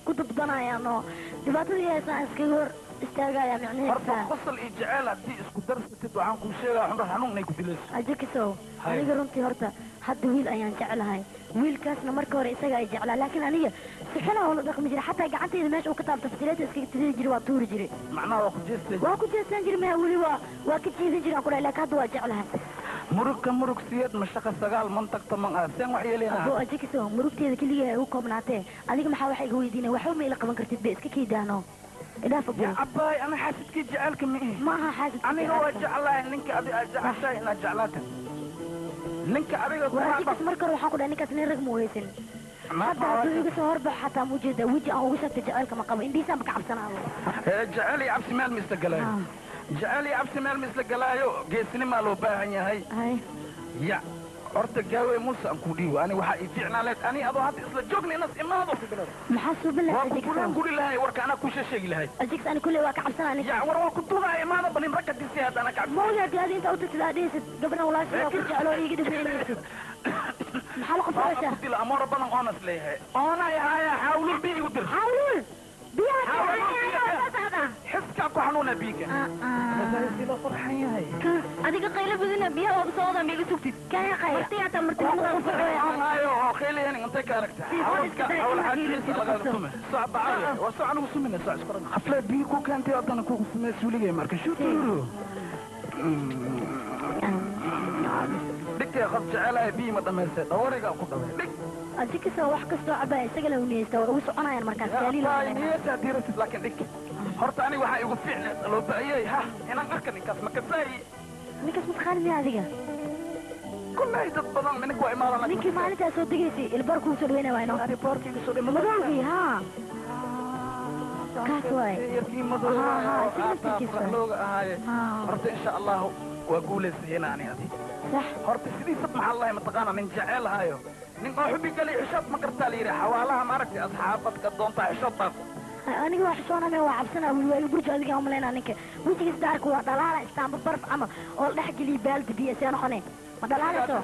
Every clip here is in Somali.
ku dadbanayaan oo dhibaatadii haysaan iskaga hor istaagaya micnihiisa. Qosol iyo jecel haddii isku darsatid waxaan kuu sheegaa xumra xanuun inay ku dilayso. Ajakisow, aniga runtii horta hadda wiil ayaan jeclahay. Wiilkaasna marka hore isaga ay jeclaa, laakiin aniga si xun aan ula dhaqmi jiray. Xataa gacantayda meesha uu ka taabto fasileeta iskaga tiriri jiray, waa tuuri jiray. Macnaha waa ku jeestay. Waa ku jeestan jiray, maya weli waa ka jiidan jiray aan ku dhahay, laakiin hadda waa jeclahay. Murugka murug siyeed mashaqa sagaal mantag toban ah seen wax yeelayna. Abo Ajakisow, murugteeda keligii ay ugu koobnaatee, adiga maxaa wax iga weydiinay? Waxba ma ila qaban kartid be, iska keydaano idhaaf abo. Ya abbaay, ana xaasidkii jecelka ma ihi. Ma aha xaasidka. Aniga waa jeclahay ninka adi aad jeceshahay inaad jeclaata ninka adiga. Waa Ajakas, marka hore waxaan ku dhahay ninkaas nin rag ma uhaysan. Hadda hadduu iga soo horbaxo xataa ma ujeeda weji aan ugu sheegta jaceylka ma qabo, indhihiisaan ba ka cabsanaabo. Jecel iyo cabsi meel ma isla galaayo. Jecel iyo cabsi meel ma isla galaayo, geesinimaa loo baahan yahay. Ya horta gaawe Muuse aan ku dhiibo, ani waxaa ii fiicnaa leed ani adoo hadda isla joogna inas imaado. Maxaa suubin waa lahaa? ku gulaan guri lahay warka anaa ku sheegi lahay. Ajax, ani kulley waa ka cabsanaa ninka. Ya war waa ku duubaya imaado balin ragga disi hadda anaa ka cabsi. Ma ogi haddii adi inta u tagtid aad dhihisid gabadhan walaashay waa ku jeclo iiga dhibaynaysid, maxaa la qofaysaa? Ku dila amoora badan oonas leeyahay oonay haya xaawlul bi igu dir. Xaawlul biyaha xiskaa ku xanuuna biiga loo farxan yahay. Adiga qaylo badina, biyaha waaba soo wadaa, maiga sugtid. Kaya qayla marti hataa martinimada u farxaayo oo qaylayan intay ka aragta xawlka xawl xajiisa laga tume soo bacay waa soo anigu sumina soo isku xaflad biyo ku keentay haddana ku sumay suuligay marka shuturu dhigtay qof jecelahay biyo ma dhamaystay dhawariga ku dhaway dhig. Adikasa wax kastoo cabaya isaga la uniyeysta waa ugu soconayaan markaas kaaliil. Niyada diiratid, laakiin dhig horta aniga waxaa igu fiicneed loo ba'iyey ha inaan arka ninkaas ma kasaayi. Ninkaas mataqaani miya adiga? Kullay dad badan minink waa imaadan. Ninkii maalintaa soo degaysay ilbar kuu soo dhaweynaya waa inoo boorkiiga soo dhawey madowgii haa kaas waay. Yarkii madow isaga laftirkiisa looga ahaaye. Horta insha allahu waa guulaysayena ani adi. Sax. Horta sidiisa maxaa lahay mataqaana nin jecel hayo nin oo xubi galay xishood ma kartaa la yidhi xawaalaha maaragtay asxaabadka doontaa xishood dhaaf. Aniga waa xishooname, waa cabsanaa weli waa igu burjo. Adiga umalaynaa ninka wejigiisa daarka waa dhalaala istaamba baraf camal oo la dhex geliya baaldi biyo see noqone ma dhalaalayso?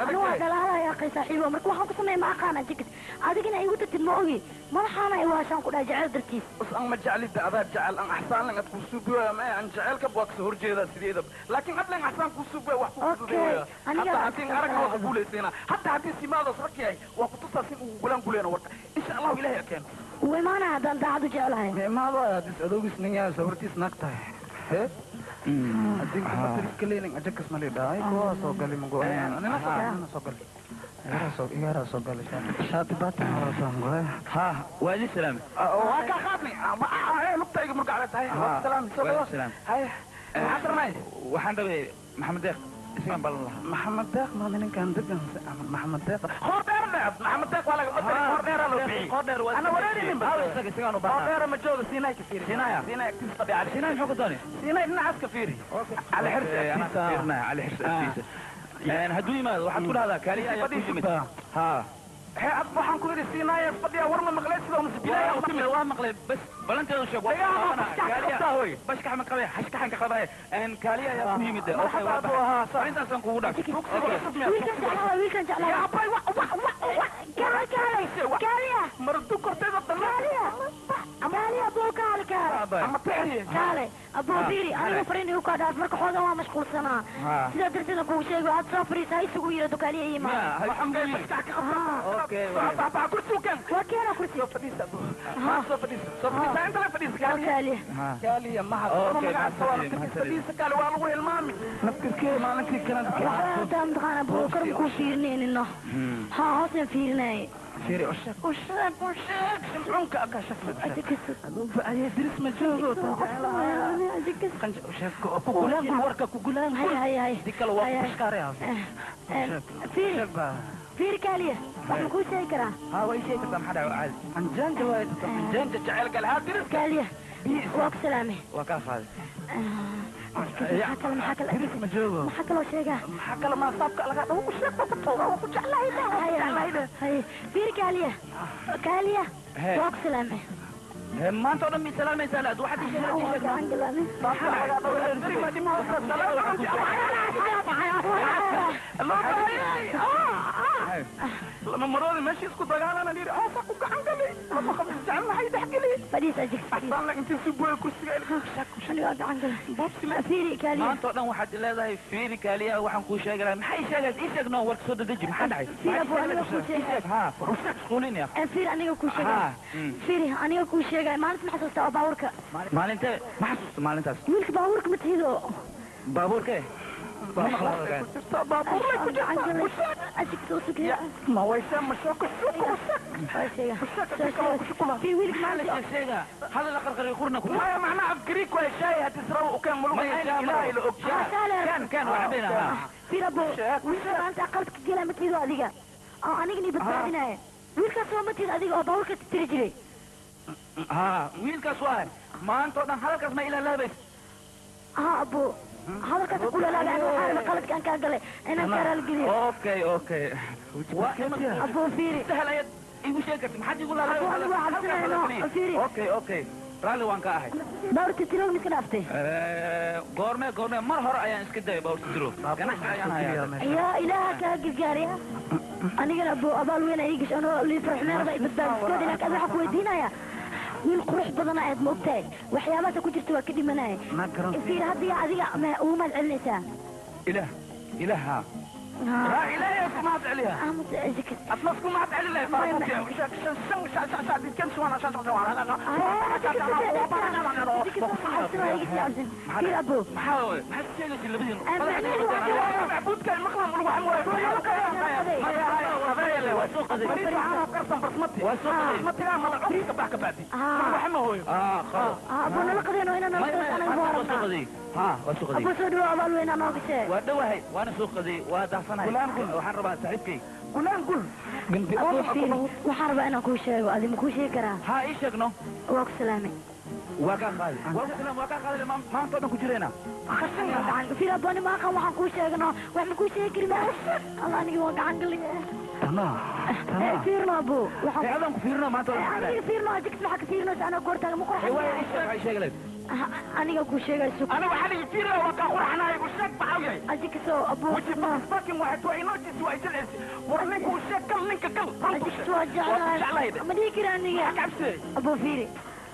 Aniga waa dhalaalaya akhay saaxiibo, marka waxaan ku sameeya ma aqaana. Jikis adigina igu tagtid ma ogi madaxaana i waashaan ku dhahay jecel dartiis. Us an ma jeclida adaa jecel an axsaan lang ad kuu suubiwaya ma an jecelka waa kasoo horjeedaa sideedaba, laakiin ad lang axsaan kuu suubiwaya wax kuu fududeeya. Hadda haddii aragna waa ka guulaysayna, hadda haddii simaados rag yahay waa kutusaa sin ugu gulaan guleena warka insha allahu ilahay akeeno. Wuu imaanaya haddaan daacad u jeclahay. Ma imaado haddis adoogis nin yahay sawirtiis naag tahay he adinka matrikaleyning ajakas mali dhahay kuwa soo gali mago nina soo gali igara soo gali shaati baatan hore ha waa idin salaamay. Waa kaa qaadnay lugta iga murgacda tahay salaam soo dhawo. Hay maxaa darnay? Waxaan rabay Maxamed Deeq, isagaan ballan lahaa. Maxamed Deeq ma ninkan degan? Maxamed Deeq qoor dheer dheer Maxamed Deeq waa laga bedelay, qoor dheer loo bixiyay. Qoor dheer waa ana wareerinin. Haa isaga isagaan u qoor baahnaa. Dheer ma joogo, Siinay ka fiiri. Siinaya? Siinay agtiisa fadhiya Cali. Siinay muxuu ka doonay? Siinay dhinacaas ka fiiri Cali Xirsi anaa agtiisa. Fiirinaya Cali Xirsi agtiisa. Hadduu yimaado waxaad ku dhahdaa kaaliya ayaa ku yimid haa. Hee ad waxaan ku yidhi Siinay fadhiya war ma maqlay sidoo mase bilaaya u timid? Waa maqlay bas balanteedu sheeg waa Dhagaha qaadanaa. bashkax Kaaliya- qabtaa hooy. Bashkax ma qabay, xashkaxan ka qabay. Kaaliya ayaa ku yimid. Okay, Marxaba waa abu baxay. ahaa sax. Arrintaasaan kugu dhaaf. Wiilkan jeclaa, wiilkan jeclaa. Ya abay wa wa wa wa kaale kaale kaaliya mardu korteeda dhan. Kaaliya kaaliya aboo kaale kaale. Ama tixriye. Kaale aboo fiiri, aniga fariin igu kaa dhaaf marka xoogan waa mashquulsanaa, sidaa darteed aan kugu sheego aad soo fariisa ha isugu yidhi dukaaliya ii imaado. Bashkax ka qabtaa. Okay, bax bax kursi u keen. Waa keena kursi. Soo fadhiisa abu, soo fadhiisa, soo fadhiisa inta la fadhiisa. Kaaliya. Kaaliya. Kaaliya mahad. Okay, magaca mahadsanid, soo mahadsanid. fadhiisa kaali waa lagu hilmaami naftirkee maalintii kalan. Waxba hataa mataqaana aboo kor makuu fiirinayno, haa hoosaan fiirinayay. Fiiri usheeg usheeg usheeg simcunka aka shafle. Ajakas. Aye diris ma joogo. Ajakas. Qanja usheeg ku gulaangul warka ku gulaangul. Hay hay hay. Di kale waa Hay, ku hay. bashkaaraya. Fiiri fiiri kaaliya, wax ma kuu sheegi karaa? Haa waa ii sheegi kartaa, maxaa dhacay caadi. Anjaanja waay anjaanja jecel gal haa diriska. Kaaliya waa ku salaamay. Waa kaa qaaday. Maxaa kale maxaa kale? Diris ma joogo. Maxaa kaloo sheegaa? Maxaa kale maa saabka laga dhawo usheeg ku tuuga waa ku jeclahay waa ku jeclahay. Hay fiiri kaaliya kaaliya waa ku salaamay. Maanta oo dhan mi salaamaysaa laad waxaad ii sheegay Waa gacan galaamay. Saabka laga dhawo diri ma dhimo salaam loo baahayay lama maroodi meesha isku dagaalana yidhi hoosa ku gacan galay lama khamis jecelna dhexgeliye fadhiis ajig axsaan la intii subuoy kursiga aniga gacan gala fiiri kaaliya maanta oo dhan waxaad leedahay fiiri kaaliya waxaan kuu sheegi lahaa maxay sheegaysa ii sheeg noo warka soo dedeji maxaa dhacay fiiri abu aniga kuu sheegay haa mashquulin ya fiiri aniga kuu sheegay fiiri aniga kuu sheegay maalinta ma xasuustaa oo baabuurka maalintee ma xasuusta maalintaas wiilka baabuurka ma tihido baabuurkee ما هو يسمى شوك الشوك هذا الآخر يقولنا كله ما معناه أفكريك ولا شيء هتسرقوا وكان ملوك كان كان وعبينا في ربو ويلك أنت أقلت كجلا متيدو أذيك أو أنا جني بتبعدنا ويلك سوا متيد أذيك أو باورك ترجري ها ويلك سوا ما أنت أنا حركة ما إلى لابس ها أبو هذا كتقول لا لا أنا عارف قلت كان كان قال أنا كان الجديد أوكي أوكي أبو فيري سهل يا يقول شيء ما حد يقول لا فيري أوكي أوكي رالي وان كاهي باور تترو مثل أفتي غورمي غورمي مر هر أيان إسكده باور تترو يا إله كاجي جارية أنا قال أبو أبال وين أيجش أنا اللي فرح ما رضي بالبال سكود لك أنا حكوي دينا يا wiil qurux badan aad ma ogtahay waxyaabaha ku jirta waa ka dhimanaya fiir hadda adiga ma ugu mahad celinaysaa ilaah ilaah ها ها إلهي أسكو ما عليها أتمسكو ما عليها أبو سودو أبو وين أنا أقصد ودوهي وأنا سوق ذي ودحصنها waxaan rabaa saaxiibkay gulaan gul waxaan rabaa inaan kuu sheego adi ma kuu sheegi karaa haa ii sheegno waa ku salaamay waa kaa qaaday waa ku salaam waa kaa qaaday maanta oo dhan ku jireena fiir abani ma aqaan waxaan kuu sheegno wax ma kuu sheegi karin allah aniga waan gacan galay tanaa tanaa fiirno abu waxaan adaan ku fiirno maanta oo dhan aniga fiirno adigis maxaa ka fiirnaysa anaa goortaaga ma qurxan waa ii sheeg ii sheeg aniga ku sheegay suuq ana waxa la fiirina waa ka qurxanaay u sheeg baxaw yahay adig soo abu waji fucking waxa tu inoo waa jilcis war ninku u sheeg kal ninka kal runtu sheeg waa jeclahay ma dhihi karaa aniga cabsi abu fiiri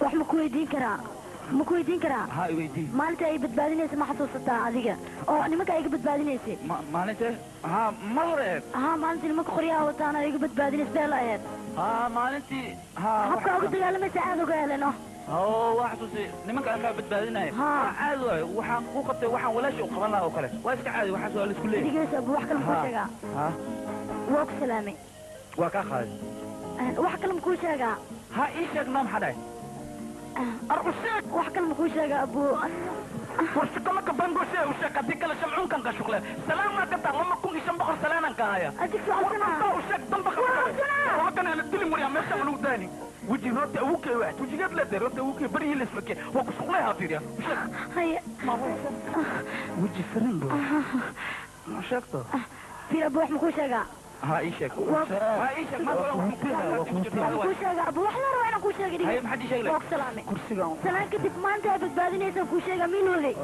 wax ma ku weydiin karaa ma ku weydiin karaa ha i weydii maalinta ay badbaadinaysa ma xasuusataa adiga oo nimanka ay iga badbaadinaysay maalinta ha ma hore ha maalinta nimanka qoryaha wataan ay iga badbaadinaysa beel ahayd ha maalintii ha habka ugu dagaalamaysa aad uga heleno oo wax xasuusi nimanka aan ka badbaadinay caadi waay waxaan ku qabtay waxaan walaashay u qaban lahaa oo kale waa iska caadi waxaas waa la isku leeyahay digeys abu wax kale ma kuu sheegaa ha waa ku salaamay waa kaa qaaday wax kale ma kuu sheegaa ha ii sheeg noo maxaa dhahay arusheeg wax kale ma kuu sheegaa abu warsikamaka bangoshe u sheeg haddii kale shamcuunkan ka shuqle salaam ka taa 2500 salaanan ka haya adig socodsanaa u sheeg damba waa kan ala dilin wariyaa meesha lagu daani وجي روتي أبوك واحد وجي قبل ده روتي أبوك بري اللي اسمك وقص لها فيريا هيا وجي فرندو ما شفته في أبو أحمد كوشة ها إيشك ها إيشك ما كوشة أبو أحمد روحنا كوشة هاي ما حد يشغلك سلامي كرسي سلام كتب ما أنت بتبادني كوشة مين ولي.